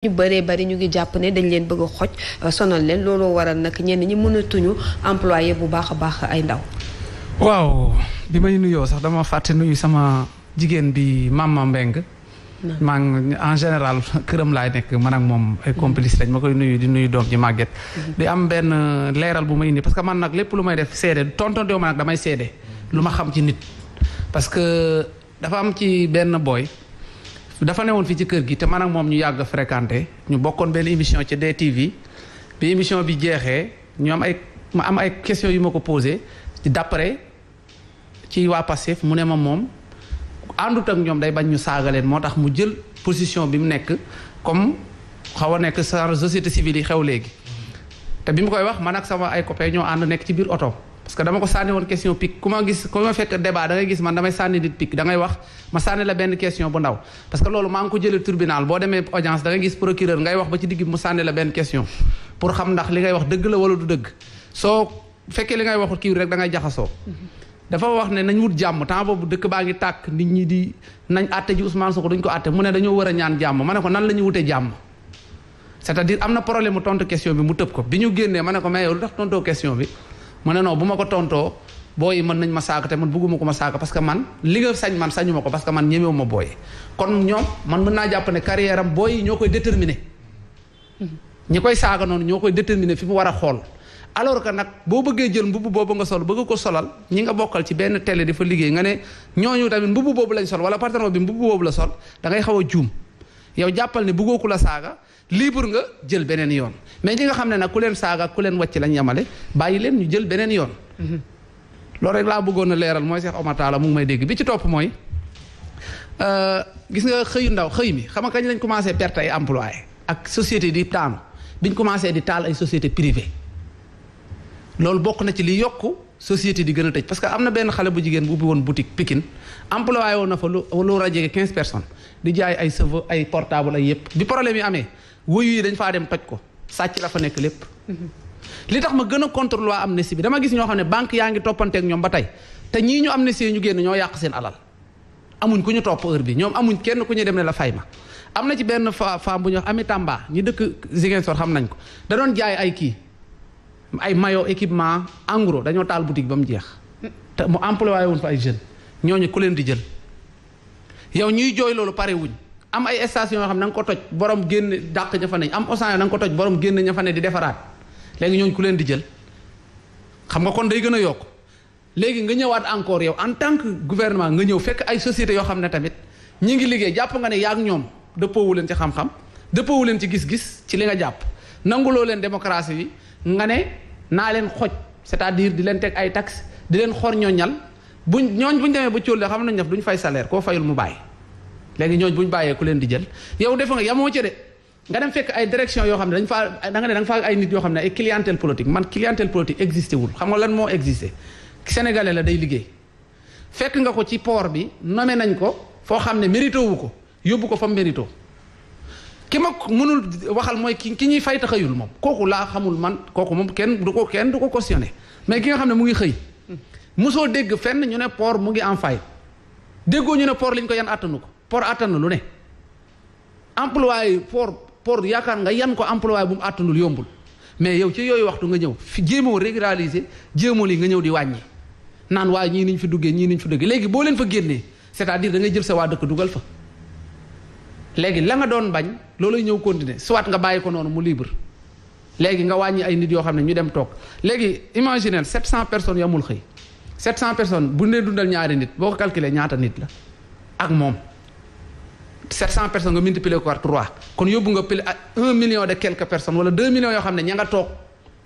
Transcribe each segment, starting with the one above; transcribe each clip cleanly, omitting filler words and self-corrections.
ñu bëree bari ñu ngi jàpp ne dañ leen bëgg a xoj sonal leen looloo waral nag ñenn ñi mënatuñu employé bu baax a baax ay ndaw. waaw bi may nuyoo sax dama fàtte nuyu sama jigéen bi Mama Mbeng maa ngi en général këram laay nekk man ak moom ay complice lañ ma koy nuyu di nuyu doom ji màgget di am benn leeral bu ma indi parce que man nag lépp lu may def seede tontonteewu ma nag damay seede lu ma xam ci nit parce que dafa am ci benn boy dafa newoon fii ci kër gi te man ak moom ñu yàgg fréquenté ñu bokkoon benn émission ci DTV bi émission bi jeexee ñu am ay questions yu ma ko posé d'après ci waa Pastef mu ne ma moom àndut ak ñoom day bañ ñu saaga leen moo tax mu jël position bi mu nekk comme xaw a nekk sa société civile yi xew léegi te bi mu koy wax man ak sama ay copains ñoo ànd nekk ci biir oto parce que dama ko sànni woon question pic ku ma fekk débat da ngay gis man damay sànni nit pic da ngay wax ma sànni la benn question bu ndaw parce que loolu maa ngi ko jëlee tribunal boo demee audience da ngay gis procureur ngay wax ba ci digg bi mu sànni la benn question pour xam ndax li ngay wax dëgg la wala du dëgg soo fekkee li ngay waxut kii rek da ngay jaxasoo dafa wax ne nañ wut jàmm temps boobu dëkk baa ngi tàkk nit ñi di nañ àtte ji Ousmane Sonko duñ ko àtte mu ne dañoo war a ñaan jàmm ma ne ko nan la ñuy wutee jàmm c'est-à-dire am na problème mu tontu question bi mu tëb ko bi ñu génnee ma ne ko mais yow lu tax tontoo question bi mu ne non bu ma ko tontoo booyi mën nañ ma saaga te man bëgguma ko ma saaga parce que man li nga sañ man sañu ma ko parce que man ñemewu ma booyi kon ñoom man mën naa jàpp ne carrière am booyi ñoo koy déterminer ñi koy saaga noonu ñoo koy déterminer fi mu war a xool alors que nag boo bëggee jël mbubb boobu nga sol bëgg ko solal ñi nga bokkal ci benn télé di fa liggéey nga ne ñooñu tamit mbubb boobu lañ sol wala patron bi mbubb boobu la sol da ngay xaw a juum yow jàppal ne bëggoo ku la saaga libre nga jël beneen yoon mais ñi nga xam ne nag ku leen saaga ku leen wàcc lañ yemale bàyyi leen ñu jël beneen yoon loolu rek laa bëggoon a leeral mooy Cheikh Omar Talla mu ngi may dégg bi ci topp mooy gis nga xëyu ndaw xëy mi xam nga kañ lañ commencé perte ay employé ak société di taanu biñ commencé di taal ay société privée loolu bokk na ci li yokk société di gën a tëj parce que am na benn xale bu jigéen bu ubbi woon boutique Pikine employé woon na fa lu war a jege 15 personnes di jaay ay cheveux ay portable ay yëpp bi problème yi amee wuyu yi dañ faa dem toj ko sàcc la fa nekk lépp li tax ma gën a contre loi amnistie bi dama gis ñoo xam ne banque yaa ngi toppanteeg ñoom ba tey te ñii ñu amnistie ñu génn ñoo yàq seen alal amuñ ku ñu topp heure bi ñoom amuñ kenn ku ñu dem ne la fay ma am na ci benn femme bu ñu wax Ami Tamba ñi dëkk Ziguinchor xam nañ ko da doon jaay ay kii ay maillot équipement en gros dañoo taal boutique ba mu jeex te mu employé woon fa ay jeunes ñooñu ku leen di jël yow ñuy jooy loolu pare wuñ am ay station yoo xam ne na nga ko toj borom génn dàq ña fa ne am osan na nga ko toj borom génn ña fa ne di defaraat léegi ñooñu ku leen di jël xam nga kon day gën a yokk léegi nga ñëwaat encore yow en tant que gouvernement nga ñëw fekk ay sociétés yoo xam ne tamit ñi ngi liggéey jàpp nga ne yaa ak ñoom dëppoowu leen ci xam-xam dëppoowu leen ci gis-gis ci li nga jàpp nanguloo leen démocratie bi nga ne naa leen xoj c'est-à-dire di leen teg ay taxes di leen xor ñooñal buñ demee ba cóol xam nañ def duñ fay salaire koo fayul mu bàyyi léegi ñooñ buñ bàyyee ku leen di jël yow defa nga yamoo ci de nga dem fekk ay direction yoo xam ne da nga faa ay nit yoo xam ne ay clientèle politique man clientèle politique existé wul xam nga lan moo existé sénégalais la day liggéey fekk nga ko ci port bi nommé nañ ko foo xam ne mérito wu ko yóbbu ko fa mérito ki ma mënul waxal mooy ki ñuy fay taxayul moom kooku laa xamul man kooku moom kenn du ko cautionné mais ki nga xam ne mu ngi xëy mosoo dégg fenn ñu ne port mu ngi en faillite déggoo ñu ne port liñ ko yan attanu ko port attanu lu ne employé port yaakaar nga yan ko employé bu mu attanul yombul mais yow ci yooyu waxtu nga ñëw fi jéemoo régulariser jéemoo li nga ñëw di wàññi naan waa ñii niñ fi duggee ñii niñ fi duggee léegi boo leen fa génnee c'est-à-dire da ngay jël sa waa dëkk dugal fa léegi la nga doon bañ loolay ñëw continuer soit nga bàyyi ko noonu mu libre léegi nga wàññi ay nit yoo xam ne ñu dem toog léegi imaginez 700 personnes yu amul xëy 700 personnes bu ne dundal ñaari nit boo ko calculer ñaata nit la ak moom 700 personnes nga multiplier ko par 3 kon yóbbu nga pile 1 million de quelques personnes wala 2 millions yoo xam ne ña nga toog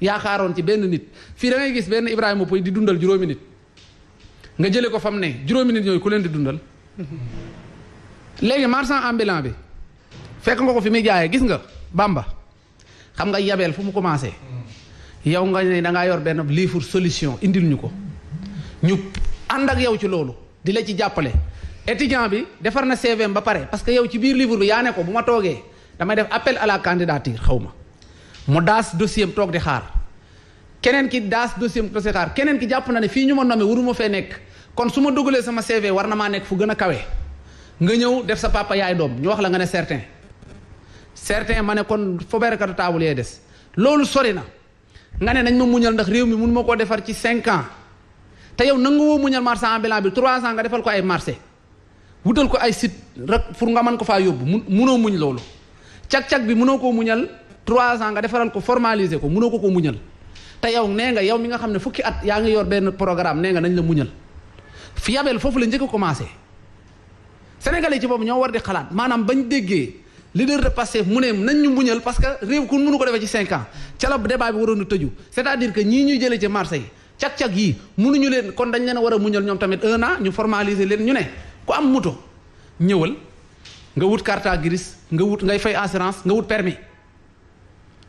yaakaaroon ci benn nit fii da ngay gis benn Ibrahima Pouye di dundal juróomi nit nga jëlee ko fa mu ne juróomi nit yooyu ku leen di dundal léegi marchand ambulant bi fekk nga ko fi muy jaayee gis nga Bamba xam nga yabeel fu mu commencé yow nga ne da ngaa yor benn livre solution indil ñu ko ñu ànd ak yow ci loolu di la ci jàppale étudiant bi defar na CVM ba pare parce que yow ci biir livre bi yaa ne ko bu ma toogee damay def appel à la candidature xaw ma mu daas dossier am toog di xaar keneen ki daas dossier am toog di xaar keneen ki jàpp na ne fii ñu ma nommé waruma fee nekk kon su ma dugalee sama CV war na maa nekk fu gën a kawe nga ñëw def sa papa yaay doom ñu wax la nga ne certain certains ma ne kon foberekatu taabul yee des loolu sori na nga ne nañ ma muñal ndax réew mi mun ma koo defar ci 5 ans te yow nangu woo muñal marchand ambulant bi 3 ans nga defal ko ay marché wutal ko ay site rek pour nga mën ko faa yóbbu munoo muñ loolu cag-cag bi munoo koo muñal 3 ans nga defaral ko formaliser ko munoo ko muñal te yow nee nga yow mi nga xam ne fukki at yaa ngi yor benn programme nee nga nañ la muñal fi yabel foofu la njëkk a commencé Sénégalais ci boobu ñoo war di xalaat maanaam bañ déggee leader de Pastef mu ne nañ ñu muñal parce que réew ku mënu ko defee ci 5 ans ca la débat bi waroon a tëju c'est-à-dire que ñii ñuy jëlee ci marché yi cag-cag yii mënuñu leen kon dañ leen a war a muñal ñoom tamit 1 an ñu formaliser leen ñu ne ku am moto ñëwal nga wut carte grise ngay fay assurance nga wut permis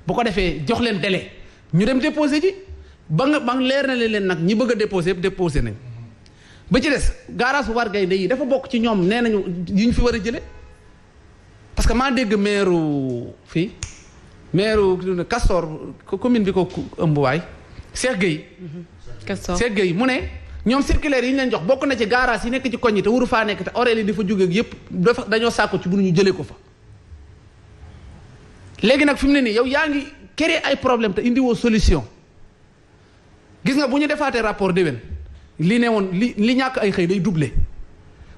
bu ko defee jox leen délai ñu dem déposé ji ba leer na leen nag ñi bëgg a déposé yëpp déposé nañ ba ci des garage bu war gaynde yi dafa bokk ci ñoom nee nañu yi ñu fi war a jële parce que maa dégg maire Castor commune bi ko ëmb waay Cheikh Gueye Cheikh Gueye mu ne ñoom circulaire yi ñu leen jox bokk na ci garage yi nekk ci koñ yi te waru faa nekk te horaire yi di fa jóge ak yëpp dañoo sàkku ci bu ñu jëlee ko fa léegi nag fi mu ne nii yow yaa ngi créer ay problème te indiwoo solution gis nga bu ñu defaatee rapport déwén li ne woon li ñàkk ay xëy day doubler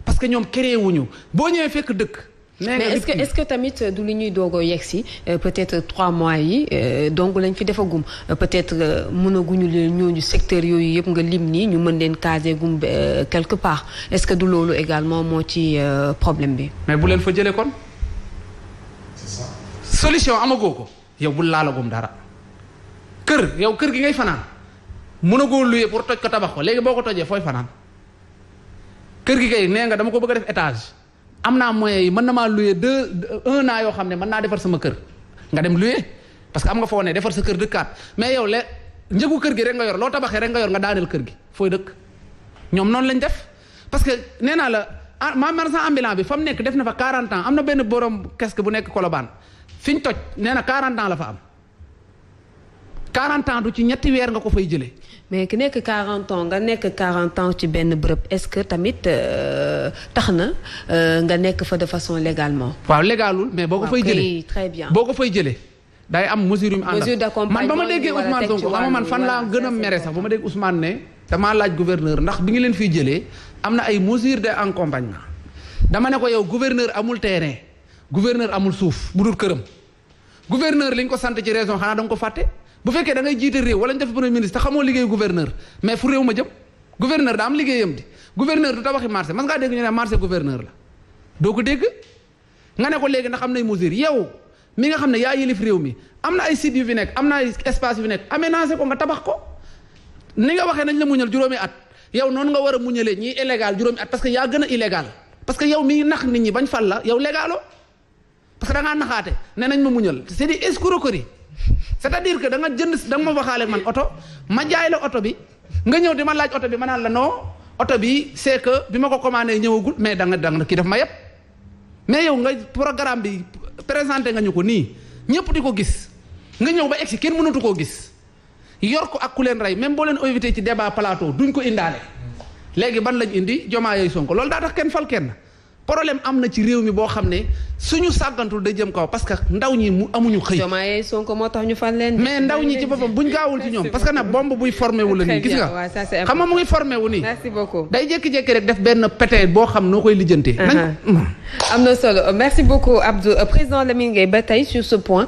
parce que ñoom créer wuñu boo ñëwee fekk dëkk. mais est-ce que tamit du li ñuy doogoo yegg si peut-être 3 mois yi donc lañ fi defagum peut-être mënaguñu leen ñooñu secteur yooyu yëpp nga lim nii ñu mën leen caser gum quelque part est-ce que du loolu également moo ci problème bi. mais bu leen fa jëlee kon. c'est ça. solution amagoo ko yow bul laalagum dara kër gi ngay fanaan mënagoo louer pour toj ko tabax ko léegi boo ko tojee fooy fanaan kër gi kay nee nga dama ko bëgg a def étage. am naa moyens yi mën na maa louer 1 an yoo xam ne mën naa defar sama kër nga dem louer parce que am nga foo ne defar sa kër dëkkaat mais yow njëgu kër gi rek nga yor loo tabaxee rek nga yor nga daaneel kër gi fooy dëkk ñoom noonu lañ def parce que nee naa la marchand ambulant bi fa mu nekk def na fa 40 ans am na benn borom casque bu nekk Colobane fi ñu toj nee na 40 ans la fa am 40 ans du ci ñetti weer nga ko fay jëlee. mais ki nekk 40 ans nga nekk 40 ans ci benn bërëb est-ce que tamit tax na nga nekk fa de façon légalement. waaw légalul mais boo ko fay jëlee très bien boo ko fay jëlee day am mesure yu mu àndal man ba ma déggee Ousmane Sonko xam nga man fan laa gën a mere sax ba ma dégg Ousmane ne damaa laaj gouverneur ndax bi ngi leen fiy jëlee am na ay mesures d'accompagnement dama ne ko yow gouverneur amul terrain gouverneur amul suuf bu dul këram gouverneur li ñu ko sant ci région xanaa da nga ko fàtte. bu fekkee da ngay jiite réew wala ñu def premier ministre te xamoo liggéeyu gouverneur mais fu réew ma jëm gouverneur daa am liggéeyam di gouverneur du tabaxi marché mas ngaa dégg ñu ne marché gouverneur la doo ko dégg nga ne ko léegi ndax am nay mesures yow mi nga xam ne yaa yilif réew mi am na ay sites yu fi nekk am na ay espace yu fi nekk aménagé ko nga tabax ko ni nga waxee nañ la muñal juróomi at yow noonu nga war a muñalee ñiy illégal juróomi at parce que yaa gën a illégal parce que yow mi nax nit ñi bañ fal la yow légalo parce que da ngaa naxaate ne nañ ma muñal c'est des escroqueries c'est-à-dire que da nga ma waxaale man oto ma jaay la oto bi nga ñëw di ma laaj oto bi ma naan la non oto bi c'est que bi ma ko commandé ñëwagul mais da nga kii def ma yëpp mais yow nga programme bi présenté nga ñu ko nii ñëpp di ko gis nga ñëw ba egsi kenn mënatu koo gis yor ko ak ku leen rey même boo leen invité ci débat plateau duñ ko indaale léegi ban lañ indi Diomaye Sonko loolu daa tax kenn fal kenn problème am na ci réew mi boo xam ne suñu sàggantul da jëm kaw parce que ndaw ñi mu amuñu xëy. Diomaye Sonko moo tax ñu fal leen. mais ndaw ñi ci boppam buñ gaawul ci ñoom parce que nag bombe buy formé wu la nii gis nga. xam nga mu ngi formé wu nii. merci beaucoup day jékki-jékki rek def benn pétin boo xam noo koy lijjantee. am na solo merci beaucoup Abdou président Lamine Gueye ba tey sur ce point.